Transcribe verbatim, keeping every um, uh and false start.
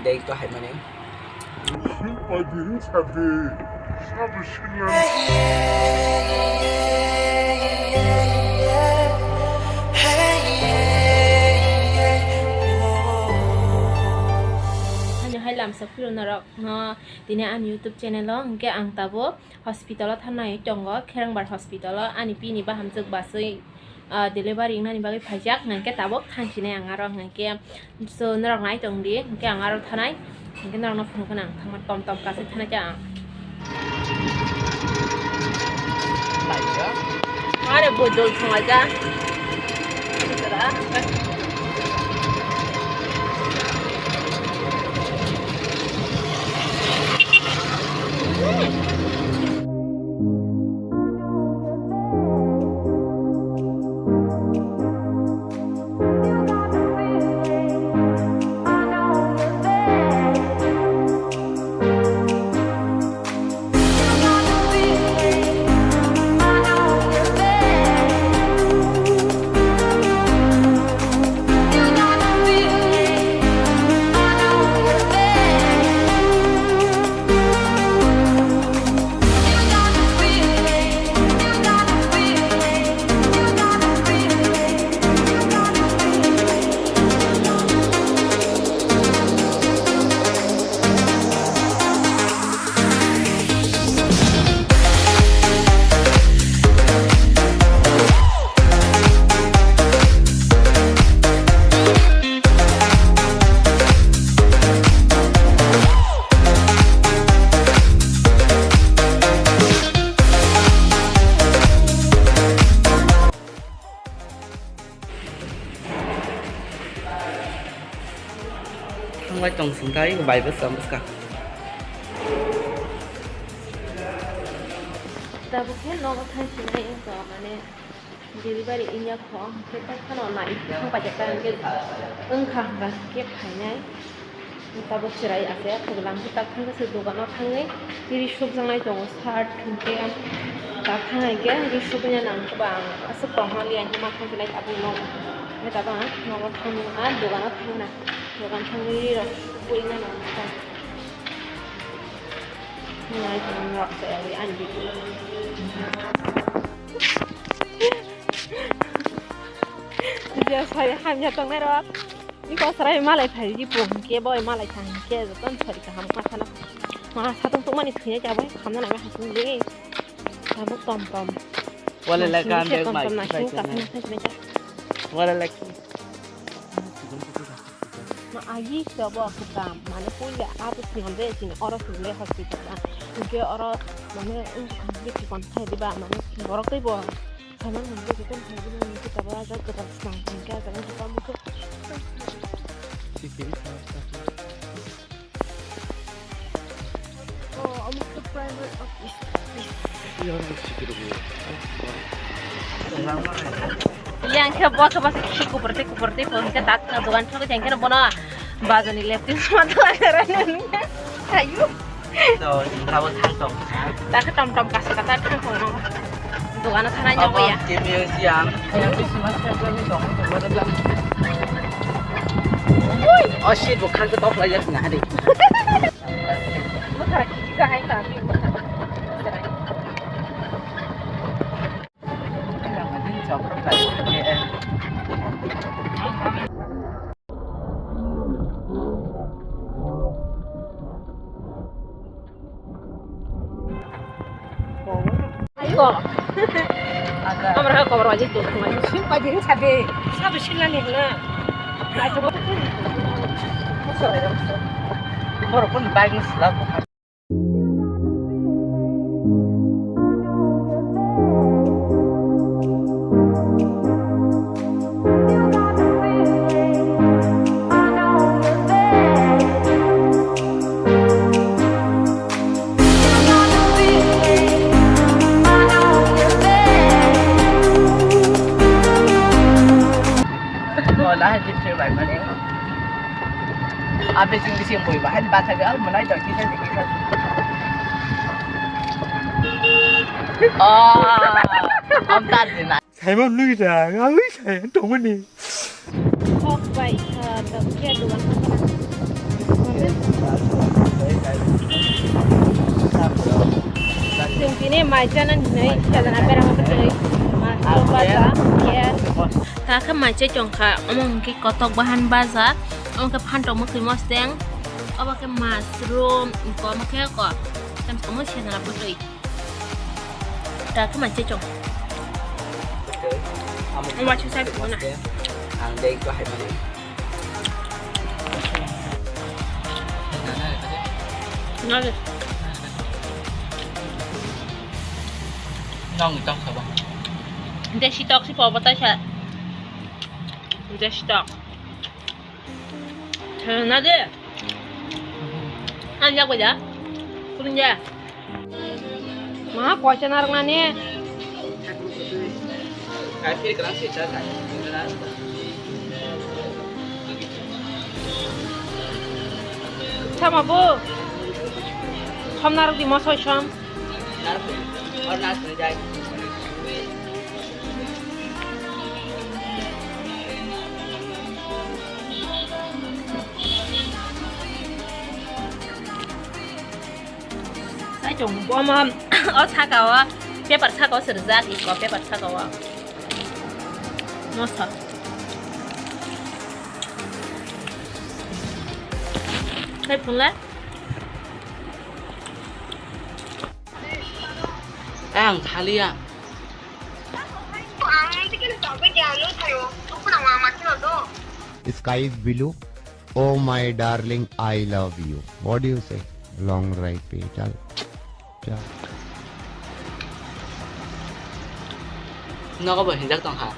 Dei to hai mani. Ani hai lamsa phuru norok no tini ani YouTube channel o hwnkhe ang tabuk hospital o thanai tongo, Kherangbar hospital o ani bini bahamjwk baswi ah, delivery wngnani bagwi phaijak, hwnkhe tabuk thangsinai ang aro, hwnkhe so norok nai tong di, hwnkhe ang aro thanai, hwnkhe norokno phunukgwna ang thangma tom tom kasai thanai khe ang. Are bojol thanglaijak. Thangbai tong singkha, bai bwsa bwska. Tabuk khe nogo thang sinai wngkha, mane delivery wngya kho, hwnkhe tei phano nai thang paijak ta hwnkhe wngkha, hwnkha hwnkhe phainai. Tabuk chwrai ase, khoglam khe tak thang khe se dogano thangwi ree sukjaknai tongo, shirt hinkhe tak thang hai khe ree sukya nang khe ba ang aswk tongmani ang khe ma thang khe nai tabuk nogo. Hwnkhe tabuk ang nogo thangna, dogano thangna, dogan thangwi ree rok sukwi nang khe. Nai tong rok se ani. Video sai hamya tongnai rok. Iko sarai malai phai di pung ke boy malai thang ke joton sari kaham ma sana. Ma satong tong mani thwiya ja boy khamna nai ma hasung de. Tabuk tom tom. Wala la kan de mai. Tom tom na sing kasna thang sina ja. Wala la ki. Ma agi se bo aku kam mane puila abu sinam de sini oro sini hospital ba. Ke oro mane un kan de kon thai di ba mane borok tei bo. Saimano hwnwi khe tei hai bini hwnwi khe tabuk ajak kwtal swnam hwn khe ajak wngkha tamo khe. Sikiri kha. Oh, omo khe private office. Yang sikiri bo. Yang khe bo khe bo khe kupur tei kupur tei ko hwn khe tak dogan thok jeng khe bono bazani leptin sma thok jera nani. Ayu. To, abo thang tong. Dakhe tom tom kasa kata thang tong no. Dogano thanai nyogo ya. Kimi siang. Oh shit, bo khang tok lai yak na de. Muthara kiki ka hai ta mi muthara. Ayo. Amra kobor wajib tuh. Sing pajin sabe. Sabe sila ni na. Ayo. Borok pun bike ni sila. Wala, hajib sir bai mani. Abe sing bising boi ba han ba thaga al manai doi kisa kisa. Oh, am tar dina. Saimon nui da, ngalui sai tongmani. Kok bai, ah, ta kya dugan. Tini mai chana hinwi sejana berang twi mas rok baja, yes. Ta khe mai chai tong kha, omo hwnkhe kotok bahan baja, omo khe phantok mwkhwi mosdeng, obo khe mushroom, ko omo khe ko, tam omo sejana bwtwi. Ta khe mai chai tong. Omo wachu sai phungo na. Ang dei ko hai mani. Nale. Nong tong sabo. Desi tok si pobo ta sa. Desi tok. Na de. Ang jak baja. Kurun ja. Ma koisa narwknani. Sama bo. Som narwk di mo soi som. Sai chong bomo o saka o paper saka o sirjak iko paper saka o moso. Sai phunle. Ang thaliya. Sky is blue. Oh my darling, I love you. What do you say? Long drive pe chal. Chal. Nogo bo hinjak tong kha.